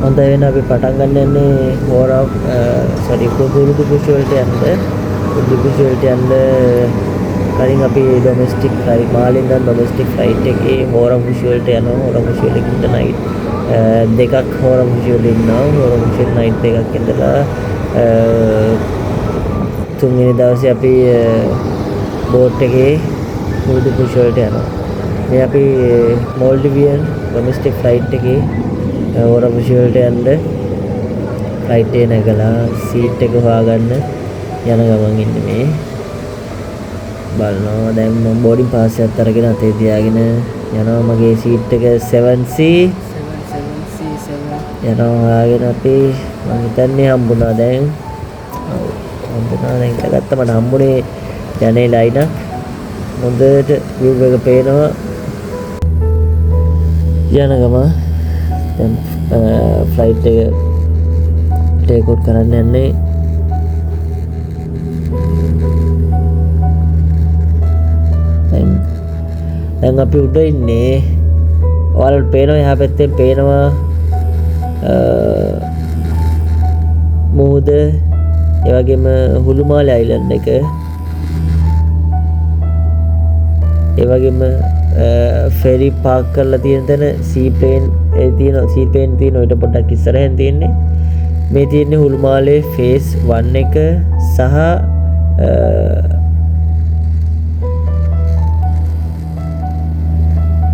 හොඳයි, වෙන අපි පටන් ගන්න යන්නේ හෝරා සෝරි කුරුදුපුෂි වලට යන්න. කුරුදුපුෂි වලට යන්න කලින් අපි ඩොමෙස්ටික් ෆ්ලයිට් මාලේ ඉඳන් ඩොමෙස්ටික් ෆ්ලයිට් එකේ හෝරාපුෂි වලට යනවා. හෝරාපුෂි වල ගිහින් නයිට් දෙකක් හෝරාපුෂි වල ඉන්නවා. හෝරාපුෂි වල නයිට් දෙකක් ඉඳලා තුන්වෙනි දවසේ අපි බෝට් එකේ කුරුදුපුෂි වලට යනවා. මේ අපි මෝල්ඩිවියන් ඩොමෙස්ටික් ෆ්ලයිට් එකේ හෝරාපුෂි වලට යන්න ෆ්ලයිට් එක නැගලා සීට් එක හොයාගන්න යන ගමන් ඉන්නේ. මේ බලනවා දැන් මම බෝඩින් පාස් එකත් අරගෙන අතේ තියාගෙන යනවා. මගේ සීට් එක 7C 77C7. යනවා හොයාගෙන අපි. මං හිතන්නේ හම්බුණා දැන්. ඔව්, හම්බුණා දැන්. ගත්තා. මට හම්බුනේ ජනේල අයිනක්. හොඳට විව් එක පේනවා යන ගම. දැන් ෆ්ලයිට් එක ටේක් අවුට් කරන්න යන්නේ. දැන් අපි උඩ ඉන්නේ. ඔයාලට පේනවා එහා පැත්තෙන් පේනවා මුහුද, ඒ වගේම හුළුමාලේ අයිලන්ඩ් එක, ඒ වගේම ෆෙරි පාක් කරලා තියෙන තැන සී ප්ලේන් ඒ තියෙන සී ප්ලේන් තියෙන ඊට පොඩ්ඩක් ඉස්සරහෙන් තියෙන්නේ. මේ තියෙන්නේ හුළුමාලේ ෆේස් 1 එක සහ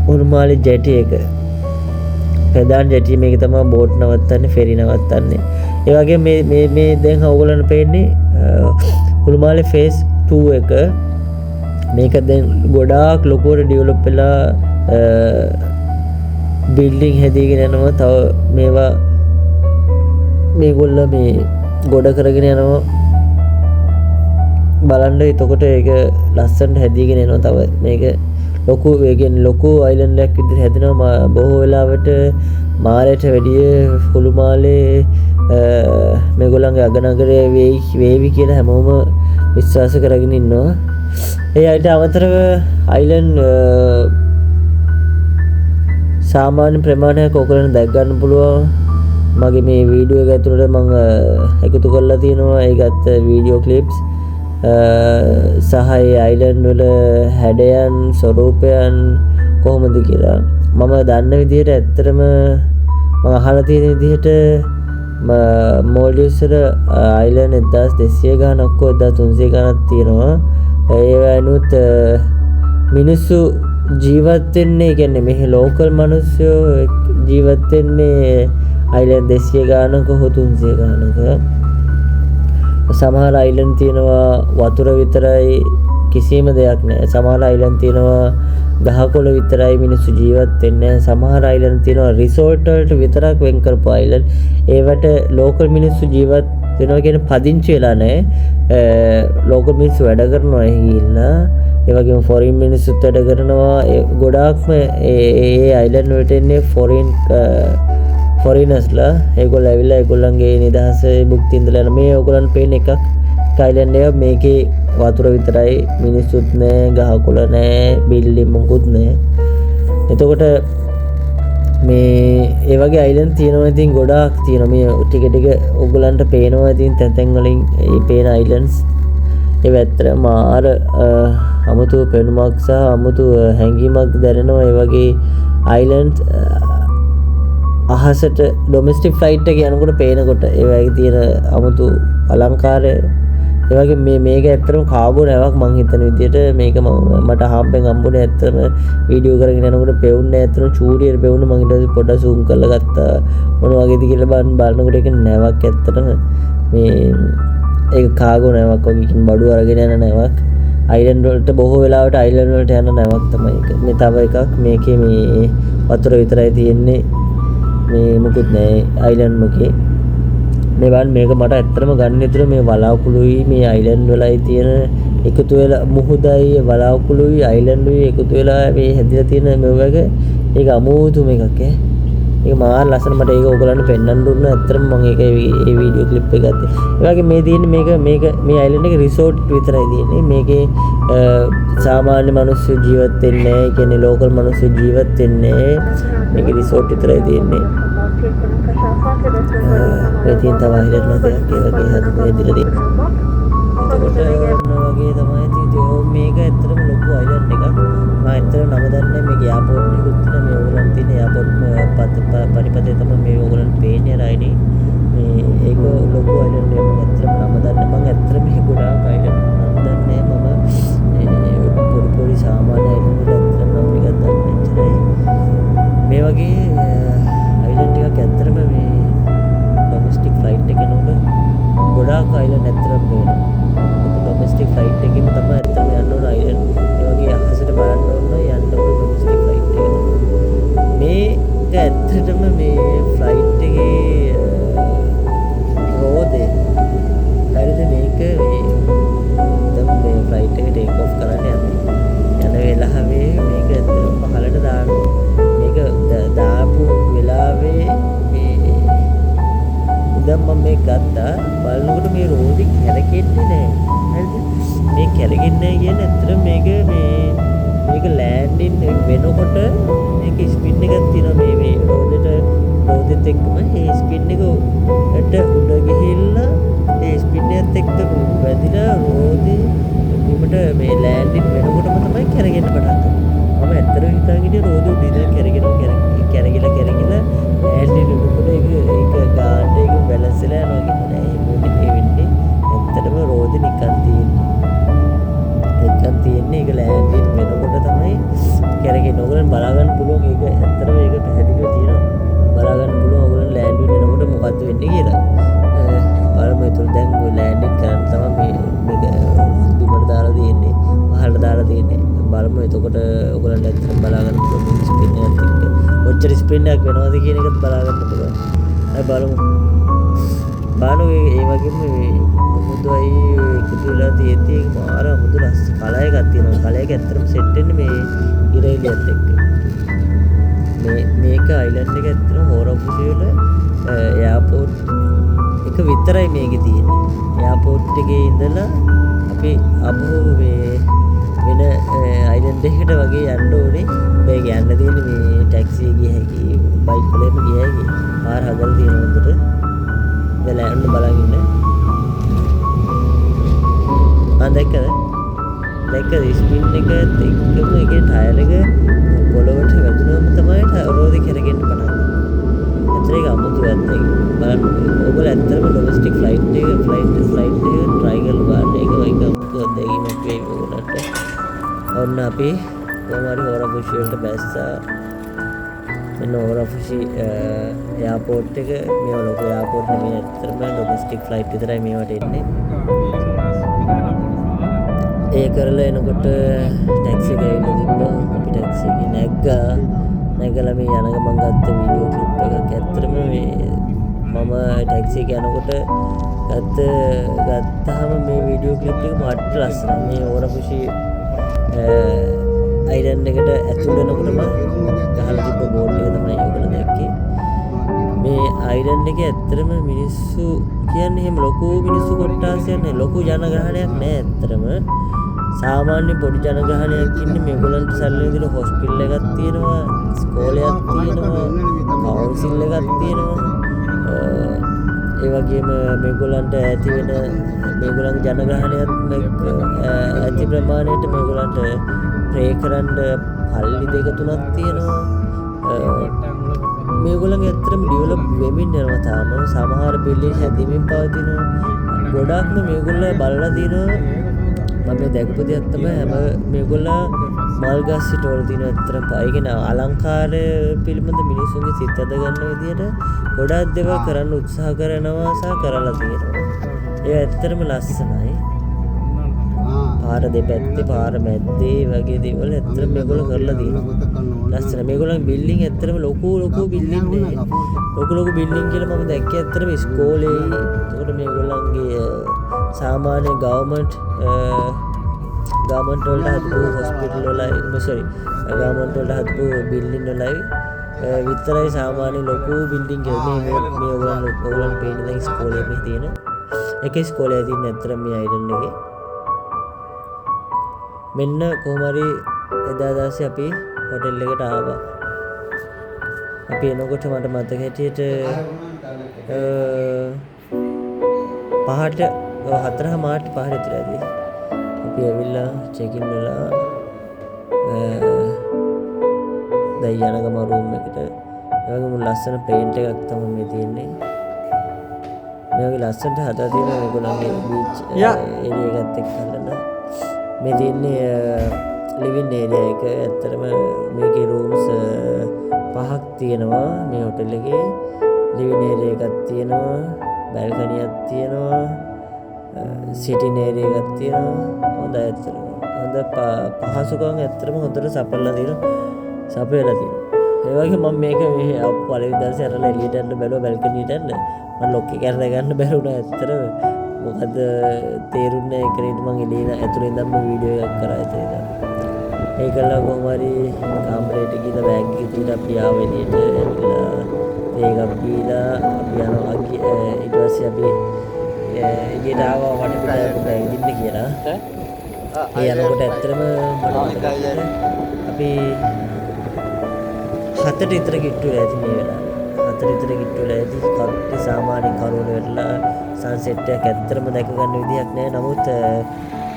හුළුමාලේ ජැටි එක, ප්‍රධාන ජැටිය. මේක තමයි බෝට් නවත්තන්නේ, ෆෙරි නවත්තන්නේ. ඒ වගේම මේ මේ මේ දැන් ඔයගොල්ලන්ට පේන්නේ හුළුමාලේ ෆේස් 2 එක. මේක දැන් ගොඩාක් ලොකුවට ඩෙවලොප් වෙලා බිල්ඩින් හැදීගෙන යනවා. තව මේවා මේගොල්ලෝ මේ ගොඩ කරගෙන යනවා බලන්න. එතකොට ඒක ලස්සනට හැදීගෙන එනවා. තව මේක ලොකු, ඒ කියන්නේ ලොකු අයිලන්ඩ් එකක් විදිහට හැදෙනවා. බොහෝ වෙලාවට මාලයට වැඩිය හුළුමාලේ මේගොල්ලන්ගේ අගනගරය වේවි කියලා හැමෝම විශ්වාස කරගෙන ඉන්නවා. ඒ අයට අමතරව අයිලන්ඩ් සාමාන්‍ය ප්‍රමාණයක් ඔයගොල්ලන්ට දැක් ගන්න පුළුවන්. මගේ මේ වීඩියෝ එක ඇතුළට මං එකතු කරලා තියෙනවා ඒ ගත්ත වීඩියෝ ක්ලිප්ස් සහ ඒ අයිලන්ඩ් වල හැඩයන් ස්වරූපයන් කොහොමද කියලා. මම දන්න විදිහට ඇත්තටම මං අහලා තියෙන විදිහට මෝල්ඩිව්ස් වල අයිලන්ඩ් 1200 ගාණක් හෝ 1300 ගාණක් තියෙනවා. ඒවා මිනිස්සු ජීවත් වෙන්නේ, ඒ කියන්නේ මෙහි ලෝකල් මිනිස්සු ජීවත් වෙන්නේ අයිලන්ඩ් 200 ගාණක හෝ 300 ගාණක. සමහර අයිලන්ඩ් තියෙනවා වතුර විතරයි, කිසිම දෙයක් නෑ. සමහර අයිලන්ඩ් තියෙනවා ගහකොළ විතරයි, මිනිස්සු ජීවත් වෙන්නේ නෑ. සමහර අයිලන්ඩ් තියෙනවා රිසෝට් වලට විතරක් වෙන් කරපු අයිලන්ඩ්. ඒවට ලෝකල් මිනිස්සු ජීවත් වෙනවා කියන්නේ පදිංචි වෙලා නෑ. ලෝකල් මිනිස්සු වැඩ කරනවා එහෙ ගිහිල්ලා. ඒ වගේම ෆොරින් මිනිස්සුත් වැඩ කරනවා. ඒ ගොඩාක්ම ඒ අයිලන්ඩ් වලට එන්නේ ෆොරිනර්ස්ලා. ඒගොල්ලෝ ඇවිල්ලා ඒගොල්ලන්ගේ නිදහස භුක්ති විඳලා යන. මේ ඔයගොල්ලන් පේන එකක් අයිලන්ඩ් එක. මේකේ වතුර විතරයි, මිනිස්සුත් නෑ, ගහකොළ නෑ, බිල්ඩින් මොකුත් නෑ. එතකොට මේ ඒ වගේ අයිලන්ඩ් තියෙනවා. ඉතින් ගොඩාක් තියෙනවා. මේ ටික ටික ඔයගොල්ලන්ට පේනවා ඉතින් තැන් තැන් වලින් ඒ පේන අයිලන්ඩ්ස්. ඒ ඇත්තට මාර අමුතු පෙනුමක් සහ අමුතු හැඟීමක් දැනෙනවා ඒ වගේ අයිලන්ඩ් අහසට ඩොමෙස්ටික් ෆ්ලයිට් එක යනකොට පේනකොට ඒ වගේ තියෙන අමුතු අලංකාරය. ඒ වගේ මේක ඇත්තටම කාගෝ නැවක් මං හිතන විදියට. මේක මට හම්බෙන් හම්බුනේ ඇත්තටම වීඩියෝ කරගෙන යනකොට පෙවුන්නේ ඇත්තටම චූරියට පෙවුනේ. මං ඊට පස්සේ පොඩ්ඩක් සූම් කරලා ගත්තා මොන වගේද කියලා බලනකොට ඒක නැවක් ඇත්තටම. මේ ඒක කාගෝ නැවක් වගේ කියන බඩු අරගෙන යන නැවක්. අයිලන්ඩ් වලට බොහෝ වෙලාවට අයිලන්ඩ් වලට යන නැවක් තමයි ඒක. මේ තව එකක් මේකේ මේ වතුර විතරයි තියෙන්නේ, මේ මුකුත් නෑ අයිලන්ඩ් එකේ. මේ බලන්න මේක මට ඇත්තටම ගන්න හිතුනේ මේ වලාකුළුයි මේ අයිලන්ඩ් වලයි තියෙන එකතු වෙලා මුහුදයි වලාකුළුයි අයිලන්ඩුයි එකතු වෙලා මේ හැදිලා තියෙන මේ වගේ ඒක අමුතුම එකක් ඈ. ඒක මාර ලස්සන. මට ඒක ඔයගොල්ලන්ට පෙන්වන්න දුන්නා. ඇත්තටම මම ඒක ඒ වීඩියෝ ක්ලිප් එක ගත්තේ. ඒ වගේ මේ තියෙන්නේ මේක මේ අයිලන්ඩ් එකේ රිසෝට් විතරයි තියෙන්නේ. මේකේ සාමාන්‍ය මිනිස්සු ජීවත් වෙන්නේ නෑ. ඒ කියන්නේ ලෝකල් මිනිස්සු ජීවත් වෙන්නේ නෑ. මේකේ රිසෝට් විතරයි තියෙන්නේ. ඔය තියෙන තව අයිලන්ඩ් වගේක් ඒ වගේ හදපු හැදිලා තියෙනවා. එතකොට ඔන්න වගේ තමයි තියෙන්නේ. ඔව් මේක ඇත්තටම ලොකු අයිලන්ඩ් එකක්. මම ඇත්තටම නම දන්නේ නැහැ. මේක එයාපෝට් එකකුත් තියෙනවා. මේ ඕගොල්ලන් තියෙන එයාපෝට් පරිපථය තමයි මේ ඕගොල්ලන් පේන්නේ අර අයිනේ. මේ ඒක ලොකු අයිලන්ඩ් එකක්. මම ඇත්තටම නම දන්නේ නැහැ. මම ඇත්තටම මේ ගොඩාක් අයිලන්ඩ් නම් දන්නේ නැහැ. මම මේ පොඩි පොඩි සාමාන්‍ය අයිලන්ඩ් වල ඇත්තටම නම් ටිකක් දන්නේ එච්චරයි. මේ වගේ අයිලන්ඩ් ටිකක් ඇත්තටම මේ ඩොමෙස්ටික් ෆ්ලයිට් එක යනකොට ගොඩාක් අයිලන්ඩ් ඇත්තටම පේනවා. ඩොමෙස්ටික් ෆ්ලයිට් එකේම තමයි ඇත්තටම යන්න ඕන අයිලන්ඩ්. ඒ වගේ අහසට බලන්න ඕන නම් යන්න ඕන ඩොමෙස්ටික් ෆ්ලයිට් එක තමයි. මේක ඇත්තටම මේ ෆ්ලයිට් එකේ රෝදේ හරිද මේක මේ දැන් මේ ෆ්ලයිට් එක ටේක් ඔෆ් කරන්න යන්නේ. යන වෙලාවේ මේක ඇත්තටම පහළට දානවා. මේක දාපු වෙලාවේ මේ ඉඳන් මම මේක ගත්තා. බලනකොට මේ රෝදේ කැරකෙන්නේ නෑ. හරිද? මේ කැරකෙන්නේ නෑ කියන්නේ ඇත්තටම මේක මේ මේක ලෑන්ඩින් වෙනකොට මේක ස්පින් එකක් තියෙනවා. මේ මේ රෝදෙට රෝදෙත් එක්කම ඒ ස්පින් එකට උඩ ගිහිල්ලා ඒ ස්පින් එකත් එක්ක වැදිලා රෝදේ බිමට මේ ලෑන්ඩින් වෙනකොටම තමයි කැරගෙන්න පටන් ගන්නේ. මම ඇත්තටම හිතාගෙන හිටියේ රෝදේ උඩ ඉඳලා කැරගෙනවා කැරගිලා කැරගිලා ලෑන්ඩින් වෙනකොට ඒක ඒක ගානට ඒක බැලන්ස් වෙලා යනවා කියලා. නෑ එහෙම නෙමෙයි වෙන්නේ. ඇත්තටම රෝදේ නිකන් තියෙන්නේ. නිකන් තියෙන්නේ ඒක ලෑන්ඩින් වෙනකොට තමයි කැරගෙන්නේ. ඔයගොල්ලන් බලා ගන්න පුළුවන් ඒක ඇත්තටම ඒක පැහැදිලිව තියෙනවා. බලා ගන්න පුළුවන් ඔයගොල්ලන් ලෑන්ඩින් වෙනකොට මොකද්ද වෙන්නේ කියලා. බලමු ඒතර දැන් ඔය ලෑන්ඩින් කරන්න තමයි මේ මේක බිමට දාලා තියෙන්නේ. පහළට දාලා තියෙන්නේ. බලමු එතකොට ඔයගොල්ලන්ට ඇත්තටම බලා ගන්න පුළුවන් මේ ස්පින් එකත් එක්ක කොච්චර ස්පින් එකක් වෙනවද කියන එකත් බලා ගන්න පුළුවන්. හරි බලමු. බලමු ඒ වගේම මේ මුහුදුයි එකතු වෙලා තියෙද්දි ඒක මාර අමුතු ලස්ස කලර් එකක් තියෙනවා. කලර් එක ඇත්තටම සෙට් වෙන්නේ මේ ඉර එළියත් එක්ක. මේ මේක අයිලන්ඩ් එක ඇත්තටම හෝරපුෂි වල එයාපෝට් එක විතරයි මේකේ තියෙන්නේ. එයාපෝට් එකේ ඉඳලා අපි ආපහු මේ වෙන අයිලන්ඩ් එකකට වගේ යන්න ඕනේ. මේක යන්න තියෙන්නේ මේ ටැක්සි ගිය හැකි, බයික් වල එහෙම ගිය හැකි. පාර හදලා තියෙන හොඳට. දැන් යන්න බලන් ඉන්න. ආ දැක්කද? දැක්කද ස්පින් එකත් එක්කම ඒකේ ටයර් එක පොළොවට වැදුනම තමයි රෝදේ කැරගෙන්න පටන් ගන්නේ. ඇත්තට ඒක අමුතු අත්දැකීමක්. බලන්න ඔයගොල්ලෝ ඇත්තටම ඩොමෙස්ටික් ෆ්ලයිට් එක ෆ්ලයිට් ෆ්ලයිට් එක try කරලා බලන්න. ඒක ඒක අමුතු අත්දැකීමක් වෙයි ඔයගොල්ලන්ට. ඔන්න අපි කොහොම හරි හෝරපුෂි වලට බැස්සා. මෙන්න හෝරපුෂි එයාපෝට් එක. මේවා ලොකු එයාපෝට් නෙමෙයි ඇත්තටම ඩොමෙස්ටික් ෆ්ලයිට් විතරයි මේවට එන්නේ. ඒ කරලා එනකොට ටැක්සි එක ඇවිල්ලා තිබ්බා. අපි ටැක්සි එකේ නැග්ගා. නැගලා මේ යන ගමන් ගත්ත වීඩියෝ ක්ලිප් එකක්. ඇත්තටම මේ මම ටැක්සි එක යනකොට ගත්තාම මේ වීඩියෝ ක්ලිප් එක මට ලස්සනයි. මේ හෝරපුෂි අයිලන්ඩ් එකට ඇතුල් වෙනකොටම ගහලා තිබ්බ බෝඩ් එක තමයි ඔයගොල්ලෝ දැක්කේ. මේ අයිලන්ඩ් එකේ ඇත්තටම මිනිස්සු කියන්නේ එහෙම ලොකු මිනිස්සු කොට්ටාසයක් නෑ. ලොකු ජනගහනයක් නෑ ඇත්තටම. සාමාන්‍ය පොඩි ජනගහනයක් ඉන්නේ. මේගොල්ලන්ට සරල විදිහට හොස්පිටල් එකක් තියෙනවා, ඉස්කෝලයක් තියෙනවා, කවුන්සිල් එකක් තියෙනවා. ඒ වගේම මේගොල්ලන්ට ඇති වෙන මේගොල්ලන්ගේ ජනගහනයත් ඇති ප්‍රමාණයට මේගොල්ලන්ට ප්‍රේ කරන්න පල්ලි දෙක තුනක් තියෙනවා. මේගොල්ලන්ගේ ඇත්තටම ඩෙවලොප් වෙමින් යනවා තාම. සමහර බිල්ඩින් හැදෙමින් පවතිනවා. ගොඩාක්ම මේගොල්ලෝ බලලා තියෙනවා. මම මේ දැකපු දෙයක් තමයි හැම මේගොල්ලෝ මල් ගස් හිටවල තියෙන ඇත්තටම ඒ කියන්නේ අලංකාරය පිළිබඳ මිනිස්සුන්ගේ සිත් ඇද ගන්න විදියට ගොඩාක් දේවල් කරන්න උත්සාහ කරනවා සහ කරලා තියෙනවා. ඒ ඇත්තටම ලස්සනයි. පාර දෙපැත්තේ පාර මැද්දේ වගේ දේවල් ඇත්තටම මේගොල්ලෝ කරලා තියෙනවා. ලස්සන. මේගොල්ලන් බිල්ඩින් ඇත්තටම ලොකු ලොකු බිල්ඩින් නෑ. ලොකු ලොකු බිල්ඩින් කියලා මම දැක්කේ ඇත්තටම ඉස්කෝලේ. එතකොට මේගොල්ලන්ගේ සාමාන්‍ය ගවර්න්මන්ට් ගවර්න්මන්ට් වලට හදපු හොස්පිටල් වලයි සෝරි ගවර්න්මන්ට් වලට හදපු බිල්ඩින් වලයි විතරයි සාමාන්‍ය ලොකු බිල්ඩින් කියලා. මේ මේ ඔයගොල්ලන් ඔයගොල්ලන් පේන්නේ දැන් ඉස්කෝලේ මේ තියෙන එක ඉස්කෝලේ තියෙන ඇත්තටම මේ අයිලන්ඩ් එකේ. මෙන්න කොහොම හරි එදා දවසේ අපි හොටෙල් එකට ආවා. අපි එනකොට මට මතක හැටියට 5ට 4:30 5ට විතර ඇති. අපි ඇවිල්ලා චෙක් ඉන් වෙලා දැන් යන ගම රූම් එකට. ඒ වගේම ලස්සන පේන්ට් එකක් තමයි මේ තියෙන්නේ. මේ වගේ ලස්සනට හදලා තියෙනවා මේගොල්ලන්ගේ බීච් ඒරියා එකත් එක්ක හදලා. මේ තියෙන්නේ ලිවින් ඒරියා එක. ඇත්තටම මේකේ රූම්ස් 5ක් තියෙනවා මේ හොටෙල් එකේ. ලිවින් ඒරියා එකක් තියෙනවා, බැල්කනියක් තියෙනවා, සිටින් ඒරියා එකක් තියෙනවා. හොඳයි ඇත්තටම. හොඳ පහසුකම් ඇත්තටම හොඳට සපයලා තියෙනවා. සපයලා තියෙනවා. ඒ වගේ මම මේක මේ පළවෙනි දවසේ අරලා එළියට යන්න බැලුවා බැල්කනියට යන්න. මම ලොක් එක අරලා ගන්න බැරි වුණා ඇත්තටම. මොකද තේරුන්නේ නැහැ ඒක නේද මං එළියේ ඇතුලේ ඉඳන්ම වීඩියෝ එකක් කරා එතන ඉඳන්. ඒකලා කොහොම හරි කාමරේට ගිහලා බෑග් එක තියලා අපි ආව එළියට ඇවිල්ලා තේ එකක් බීලා අපි යනවා. ඊට පස්සේ අපි එළියට ආවා වටපිට පොඩ්ඩක් ඇවිදින්න කියලා. ඒ යනකොට ඇත්තටම මට මතක අපි 7ට විතර කිට්ටු වෙලා ඇති මේ වෙලාවේ. 7ට විතර කිට්ටු වෙලා ඇති. කට්ටිය සාමාන්‍ය කරවල වෙලා සන්සෙට් එකක් ඇත්තටම දැක ගන්න විදිහක් නෑ. නමුත්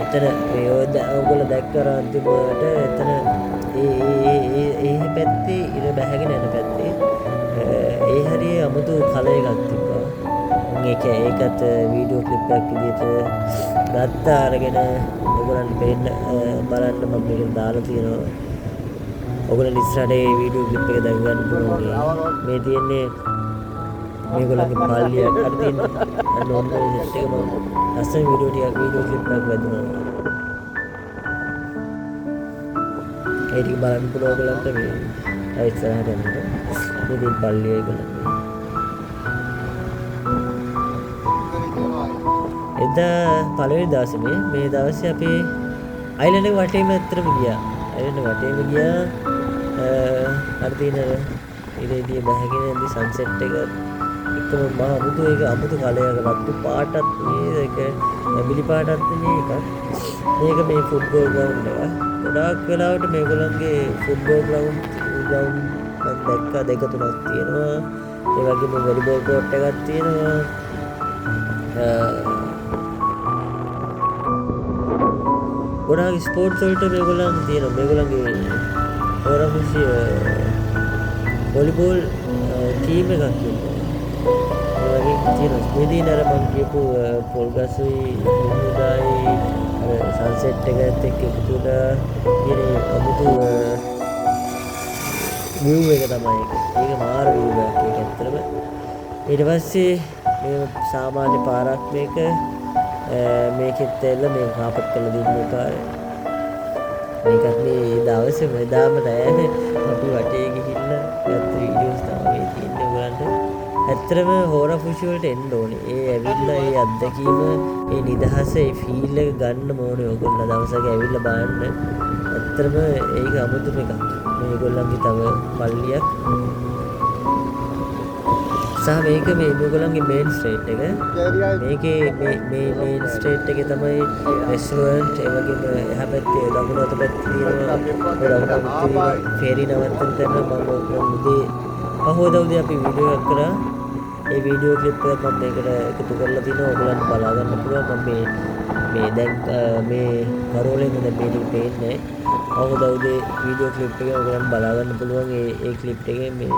එතන මේ ඔයගොල්ලෝ දැක්ක අර අන්තිමට එතන ඒ ඒ ඒ ඒ පැත්තේ ඉර බැහැගෙන යන පැත්තේ ඒ හරිය අමුතු කලර් එකක් තිබ්බා. මම ඒකත් වීඩියෝ ක්ලිප් එකක් විදිහට ගත්තා අරගෙන ඔයගොල්ලන්ට පේන්න බලන්න මම මේක දාලා තියෙනවා. ඔයගොල්ලන් ඉස්සරහට ඒ වීඩියෝ ක්ලිප් එක දැක ගන්න පුළුවන්. මේ තියෙන්නේ මේගොල්ලන්ගේ පල්ලියක් අර තියෙන්නේ. අන්න ඔන්න ඔය සෙට් එක මම ලස්සන වීඩියෝ ටිකක් වීඩියෝ ක්ලිප් එකක් වැදුනා. ඒ ටික බලන්න පුළුවන් ඔයගොල්ලන්ට මේ තව ඉස්සරහට යනකොට. මේ තියෙන පල්ලිය ඒගොල්ලන්ගේ. එදා පළවෙනි දවසේ මේ දවසේ අපි අයිලන්ඩ් එක වටේම ඇත්තටම ගියා. අයිලන්ඩ් වටේම ගියා. අර තියෙන ඉර එළිය බැහැගෙන යද්දි සන්සෙට් එක එකම මහා අමුතු ඒක අමුතු කලයක් රතු පාටත් නේ ඒක ඇඹිලි පාටත් නේ එකක්. මේක මේ ෆුට්බෝල් ග්‍රවුන්ඩ් එක. ගොඩාක් වෙලාවට මේගොල්ලන්ගේ ෆුට්බෝල් ග්‍රවුන්ඩ් මම දැක්කා දෙක තුනක් තියෙනවා. ඒ වගේම වොලිබෝල් කෝට් එකක් තියෙනවා. ගොඩාක් ස්පෝර්ට්ස් වලට මේගොල්ලන් තියෙනවා. මේගොල්ලන්ගේ හෝරාෆුෂි වොලිබෝල් ටීම් එකක් ඉන්නවා. ඒ වගේ තියෙනවා. මේ දින අර මං කියපු පොල් ගසුයි මුහුදයි අර සන්සෙට් එකත් එක්ක එකතු වෙලා තියෙන අමුතු විව් එක තමයි ඒක. ඒක මාර විව් එකක් ඒක ඇත්තටම. ඊට පස්සේ මේ සාමාන්‍ය පාරක් මේක. මේකෙත් ඇවිල්ලා මේ කාපට් කරලා දෙන්නේ පාර. මේකත් මේ දවසේම එදාම රෑ අපි වටේ ගිහිල්ලා ගත්ත වීඩියෝස් තමයි මේ තියෙන්නේ ඔයගලන්ට. ඇත්තටම හෝරාෆුෂි වලට එන්න ඕනේ. ඒ ඇවිල්ලා ඒ අත්දැකීම, ඒ නිදහස, ඒ ෆීල් එක ගන්න ඕනේ ඔයගොල්ලෝ දවසක ඇවිල්ලා බලන්න. ඇත්තටම ඒක අමුතුම එකක්. මේගොල්ලන්ගේ තව පල්ලියක්. සහ මේක මේ මේගොල්ලන්ගේ මේන් ස්ට්‍රීට් එක. මේකේ මේ මේ මේන් ස්ට්‍රීට් එකේ තමයි රෙස්ටොරන්ට්, ඒ වගේම එහා පැත්තේ දකුණු අත පැත්තේ තියෙනවා ඔය දකුණු අත තියෙන ෆෙරි නවත්තන තැන. මම උදේ පහුවදා උදේ අපි වීඩියෝ එකක් කරා. ඒ වීඩියෝ ක්ලිප් එකත් මම මේකට එකතු කරලා තිනවා. ඔයගොල්ලන්ට බලා ගන්න පුළුවන්. මම මේ මේ දැන් මේ කරෝලේ ඉඳන් දැන් මේ ටික පේන්නේ නැහැ. පහුවදා උදේ වීඩියෝ ක්ලිප් එකේ ඔයගොල්ලන්ට බලා ගන්න පුළුවන් ඒ ඒ ක්ලිප් එකේ මේ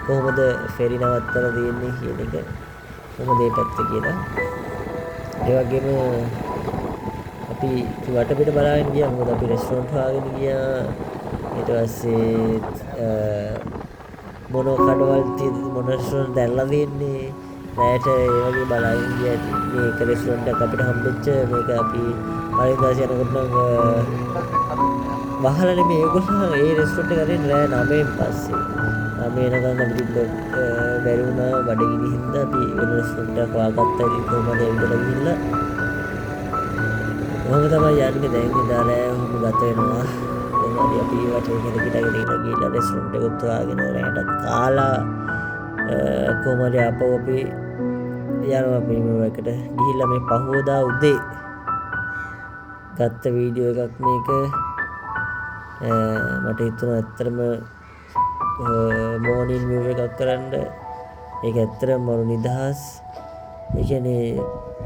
කොහොමද ෆෙරි නවත්තලා තියෙන්නේ කියන එක, කොහොමද ඒ පැත්ත කියලා. ඒ වගේම අපි වටපිට බලාගෙන ගියා. මොකද අපි රෙස්ටොරන්ට් හොයාගෙන ගියා. ඊට පස්සේ මොන කඩවල් තියෙද මොන රෙස්ටොරන්ට් දැල්ලා තියෙන්නේ රැයට ඒ වගේ බලාගෙන ගියා. ඉතින් මේ එක රෙස්ටොරන්ට් එකක් අපිට හම්බෙච්ච මේක අපි පළවෙනි දවසේ යනකොට නම් වහලා නෙමෙයි ඒගොල්ලෝ ඒ රෙස්ටොරන්ට් එක අරින්න රෑ 9න් පස්සේ 9 වෙනකන් අපිට ඉන්න බැරි වුණා බඩගිනි හින්දා අපි වෙන රෙස්ටොරන්ට් එකක් හොයාගත්තා. ඉතින් කොහොම හරි ඇවිදලා ගිහිල්ලා ඔහොම තමයි යන්නේ. දැන් එදා රෑ ඔහොම ගත වෙනවා. කොහොම හරි අපි වටේ කෙරකිලා ගිහිල්ලා රෙස්ටොරන්ට් එකත් හොයාගෙන රෑටත් කාලා කොහොම හරි ආපහු අපි යනවා අපි මේ එකට ගිහිල්ලා මේ පහුවදා උදේ ගත්ත වීඩියෝ එකක් මේක. මට හිතුණා ඇත්තටම මෝර්නින් විව් එකක් කරන්න. ඒක ඇත්තටම මරු නිදහස්. ඒ කියන්නේ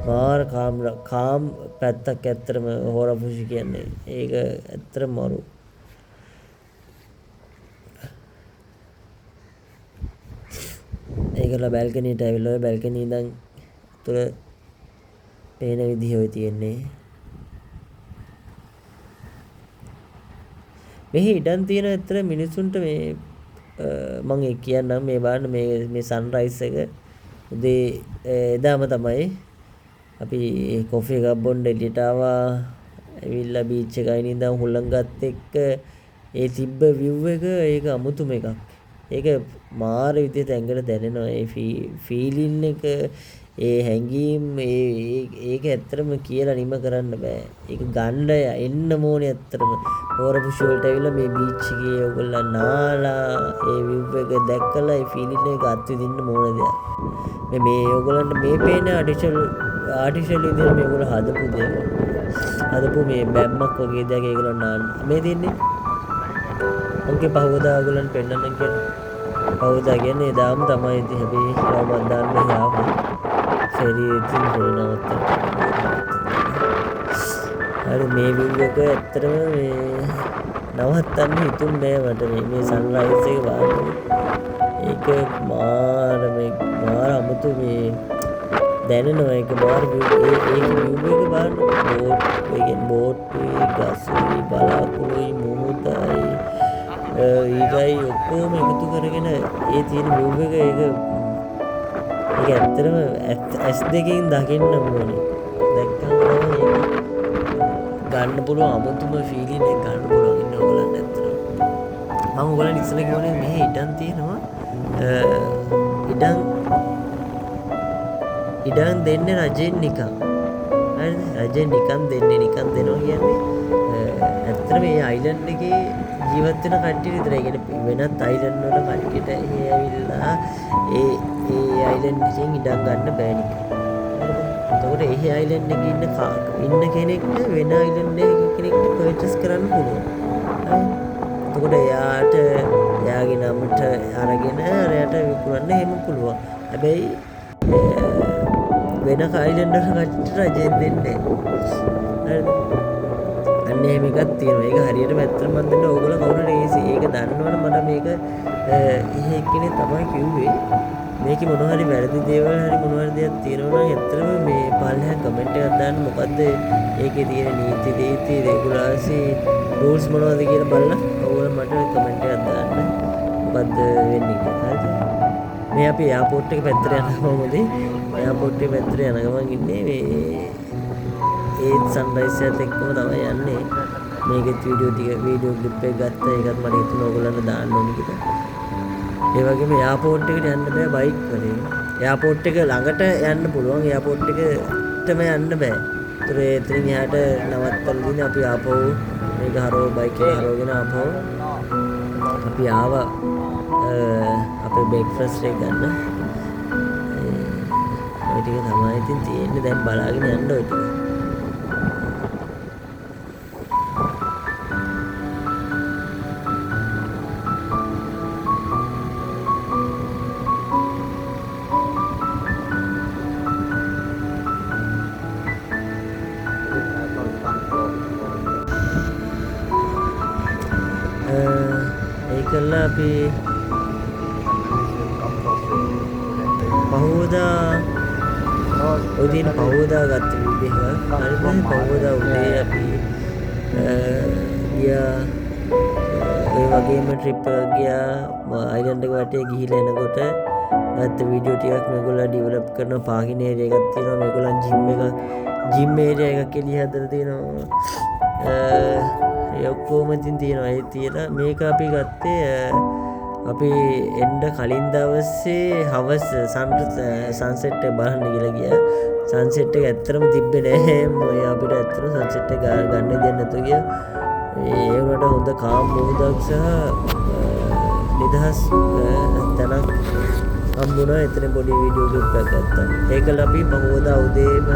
මාර කාම් පැත්තක් ඇත්තටම හෝරාෆුෂි කියන්නේ. ඒක ඇත්තටම මරු. ඒකලා බැල්කනියට ඇවිල්ලා ඔය බැල්කනි ඉඳන් තුල පේන විදිහ ඔය තියෙන්නේ. මෙහි ඉඩම් තියෙන ඇත්තට මිනිසුන්ට මේ මං ඒ කියන්නම් මේ බලන්න මේ සන්රයිස් එක උදේ එදාම තමයි අපි කොෆි එකක් බොන්න එළියට ආවා. ඇවිල්ලා බීච් එක අයින ඉඳන් හුළඟත් එක්ක ඒ තිබ්බ විව් එක ඒක අමුතුම එකක්. ඒක මාර විදිහට ඇඟට දැනෙනවා. ඒ ෆීලින් එක, ඒ හැඟීම්, ඒක ඇත්තටම කියලා නිම කරන්න බෑ. ඒක ගන්න එන්න ඕනේ ඇත්තටම. හෝරාෆුෂි වලට ඇවිල්ලා මේ බීච් එකේ ඔයගොල්ලන් නාලා ඒ විව් එක දැක්කලා ඒ ෆීලින් එක අත්විඳින්න ඕන දෙයක්. මේ ඔයගොල්ලන්ට මේ පේන ආටිෆිෂල් විදිහට මේගොල්ලෝ හදපු දේවල්. හදපු මේ බැම්මක් වගේ දෙයක් ඒගොල්ලෝ නාන්න. මේ තියෙන්නේ ඔන්ගේ පහවදා ඔයගොල්ලන් පෙන්නන්නම් කියලා. පහවදා කියන්නේ එදාම තමයි ඉතින්. හැබැයි තව මං දාන්න මෙහි ආවා. ෆෙරි ඉතින් ෆෙරි නවත්තන්න. හරි මේ විව් එක ඇත්තටම මේ නවත්තන්න හිතුන්නේ නෑ මට. මේ සන්රයිස් එක බලන්න. ඒක මාර මේ මාර අමුතු මේ දැනෙනවා. ඒක මාර විව් ඒ විව් එක බලන්න. බෝට් ඒ කියන්නේ බෝට්ටුයි ගසුයි බලාකුළුයි මුහුදයි ඊටයි ඔක්කොම එකතු කරගෙන ඒ තියෙන විව් එක ඒක ඒක ඇත්තටම ඇස් දෙකෙන් දකින්න ඕනේ. දැක්කම තමයි ඒක ගන්න පුළුවන් අමුතුම ෆීලින් එක ගන්න පුළුවන් ඉන්න ඔයගොල්ලන්ට ඇත්තටම. මම ඔයගොල්ලන් ඉස්සෙල්ලා කිව්වනේ මෙහි ඉඩම් තියෙනවා. ඉඩම් දෙන්නේ රජෙන් නිකන්. හරිද? රජෙන් නිකන් දෙන්නේ. නිකන් දෙනවා කියන්නේ ඇත්තටම මේ අයිලන්ඩ් එකේ ජීවත් වෙන කට්ටිය විතරයි. ඒ කියන්නේ වෙනත් අයිලන්ඩ් වල කට්ටියට එහෙ ඇවිල්ලා ඒ අයිලන්ඩ් එකෙන් ඉඩම් ගන්න බෑ නිකන්. හරිද? එතකොට එහෙ අයිලන්ඩ් එකේ ඉන්න කෙනෙක්ට වෙන අයිලන්ඩ් එකේ කෙනෙක්ට පර්චේස් කරන්න පුළුවන්. හරි? එතකොට එයාට එයාගේ නමට අරගෙන අරයට විකුණන්න එහෙම පුළුවන්. හැබැයි වෙන අයිලන්ඩ් වල කට්ටියට රජෙන් දෙන්නේ නැහැ. හරිද? අන්න එහෙම එකක් තියෙනවා. ඒක හරියටම ඇත්තටම මන් දන්නේ ඕගොල්ලෝ කවුරු හරි ඒක දන්නවනම් මට මේක එහෙ එක්කෙනෙක් තමයි කිව්වේ. මේකේ මොන හරි වැරදි දේවල් හරි මොන හරි දෙයක් තියෙනවා නම් ඇත්තටම මේ පල්ලෙහා කමෙන්ට් එකක් දාන්න. මොකද්ද ඒකේ තියෙන නීති රීති රෙගුලාසි රූල්ස් මොනවද කියලා බලලා ඔයගොල්ලෝ මට කමෙන්ට් එකක් දාන්න. මොකද්ද වෙන්නේ කියලා. හරිද? මේ අපි එයාපෝට් එක පැත්තට යනවා මොකද? එයාපෝට් එක පැත්තට යන ගමන් ඉන්නේ මේ ඒත් සන්රයිස් එකත් එක්කම තමයි යන්නේ. මේකෙත් වීඩියෝ ටික වීඩියෝ ක්ලිප් එක ගත්තා. ඒකත් මට හිතුණා ඔයගොල්ලන්ට දාන්න ඕනේ කියලා. ඒ වගේම එයාපෝට් එකට යන්න බෑ බයික් වලින්. එයාපෝට් එක ළඟට යන්න පුළුවන්. එයාපෝට් එකටම යන්න බෑ. ඒතර එතනින් එහාට නවත්තලා දින අපි ආපහු මේක හරව බයික් එක හරවගෙන ආපහු අපි ආවා අපේ බ්‍රෙක්ෆාස්ට් එක ගන්න. ඔය ටික තමයි ඉතින් තියෙන්නේ. දැන් බලාගෙන යන්න ඔය ටික. අපි පහුවදා ඔය තියෙන පහුවදා ගත්ත වීඩියෝ එකක්. හරිද? පහුවදා උදේ අපි ගියා ඒ වගේම ට්‍රිප් එකක් ගියා. අයිලන්ඩ් එක වටේ ගිහිල්ලා එනකොට ගත්ත වීඩියෝ ටිකක් මේගොල්ලෝ ඩෙවලොප් කරන පාකින් ඒරියා එකක් තියෙනවා. මේගොල්ලන් ජිම් ඒරියා එකක් එළිය හදලා තියෙනවා. ඒ ඔක්කොම ඉතින් තියෙනවා. ඒ තියලා මේක අපි ගත්තේ අපි එන්න කලින් දවසේ හවස සන්සෙට් එක බලන්න කියලා ගියා. සන්සෙට් එක ඇත්තටම තිබ්බේ නෑ. ඔය අපිට ඇත්තටම සන්සෙට් එක ගන්න දෙයක් නැතුව ගියා. ඒ වුණාට හොඳ කාම් මුහුදක් සහ නිදහස් තැනක් හම්බුණා. එතන පොඩි වීඩියෝ ක්ලිප් එකක් ගත්තා. ඒකල අපි පහුවදා උදේම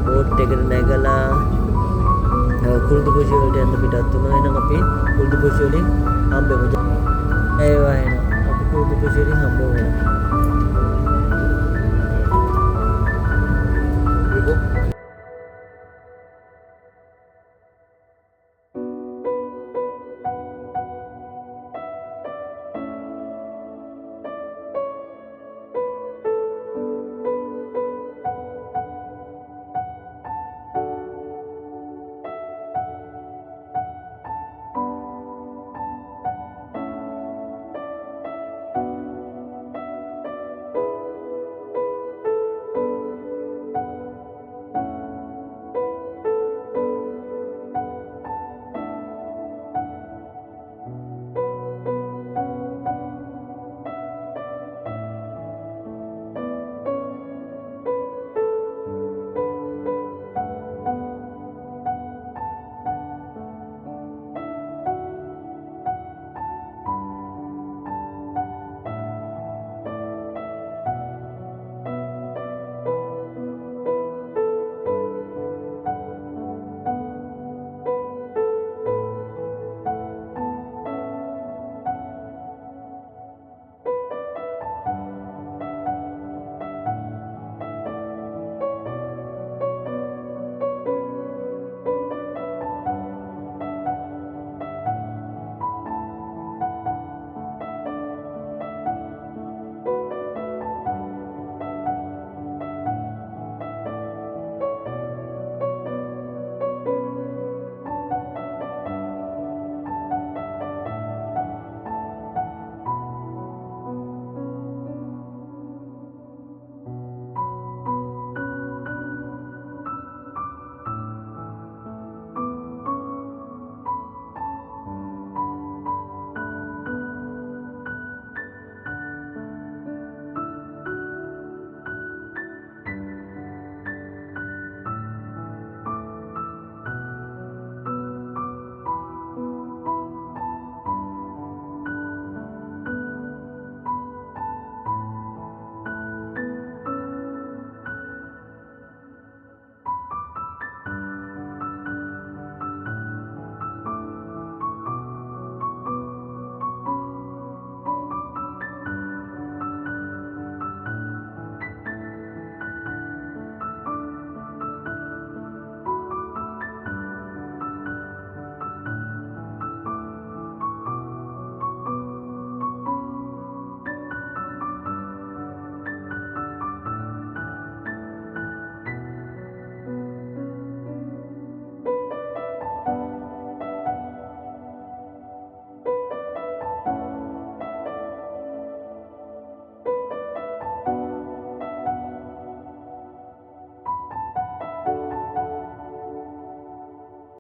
බෝට් එකට නැගලා කුරුදුපුෂි වලට යන්න පිටත් වුණා. එහෙනම් අපි කුරුදුපුෂි වලින් හම්බෙමු. ඒවා එනවා. පුරුදු පුෂේටින් හම්බ වෙනවා.